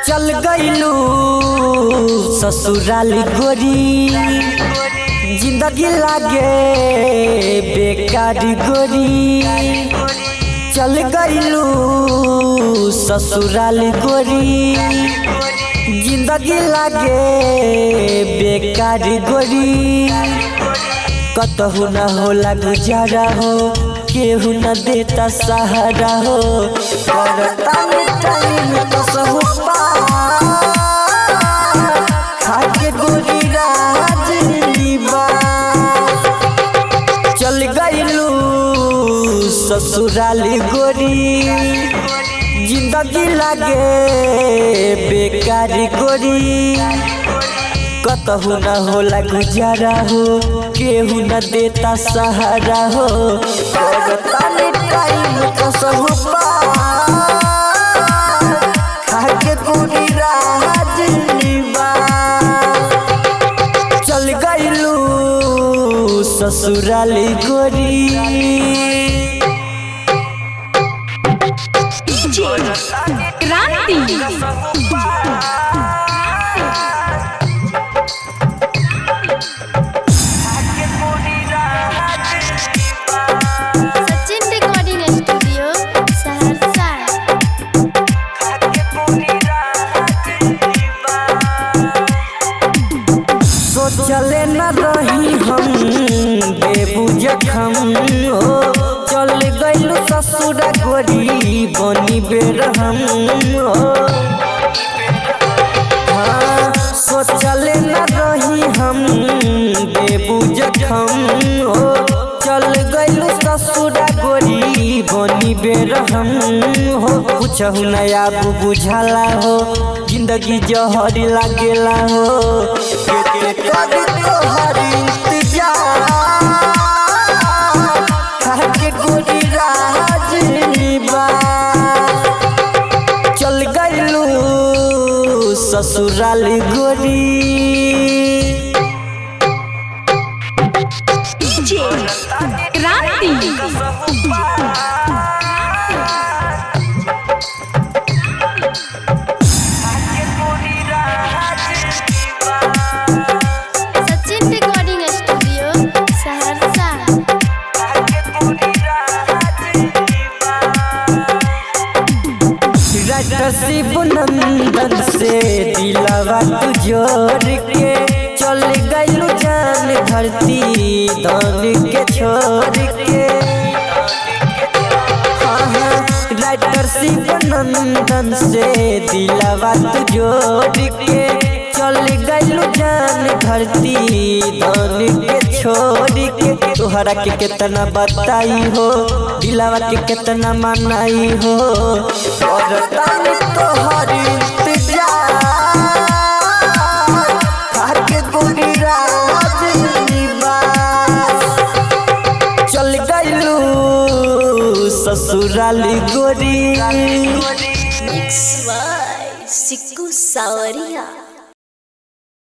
चल गईलू ससुराल गोरी, जिंदगी लागे बेकार गोरी। चल गईलू ससुराल गोरी, जिंदगी लागे बेकार गोरी। कतहु न होला गुजारा हो, केहू न देता सहारा हो। करता टाइम कसहु पार, खाके गोरी राज निवास। चल गईलू ससुराल गोरी, जिंदगी लागे बेकार गोरी। कतहु न होला गुजारा हो, केहू न देता सहारा हो। करता टाइम कसहु पार, खाके गोरी राज निवास। चल गईलू ससुराल गोरी। Kranti Sachin recording studio Saharsa. सोचले न रही हम देबू जखम हो, चल गईलू ससुरा गोरी बनी बेरहम हो। हाँ, सोचले न रही हम देबू जखम हो, चल गईलू ससुरा गोरी बनी बेरहम हो। कुछहु नया बुझाला हो, जिंदगी जहर लागेला हो। के करी तोहर इंतजार, खाके गोरी राज निवास। चल गईलू ससुराल गोरी। Kranti Sachin recording studio Saharsa. Writer Shiv Nandan से दिलवा तू जोड़ के चल गईलू जान धरती धन के छोड़ के। हाँ हाँ, राइटर शिव नंदन से दिलवा तू जोड़ के चल गईलू जान धरती धन के छोड़ के। तोहरा के केतना बताई हो, दिलवा के केतना मनाई हो। और तानी तोहर इंतजार, खाके गोरी राज निवास। चल गईलू ससुराल गोरी। Mix by Sikku Sawariya.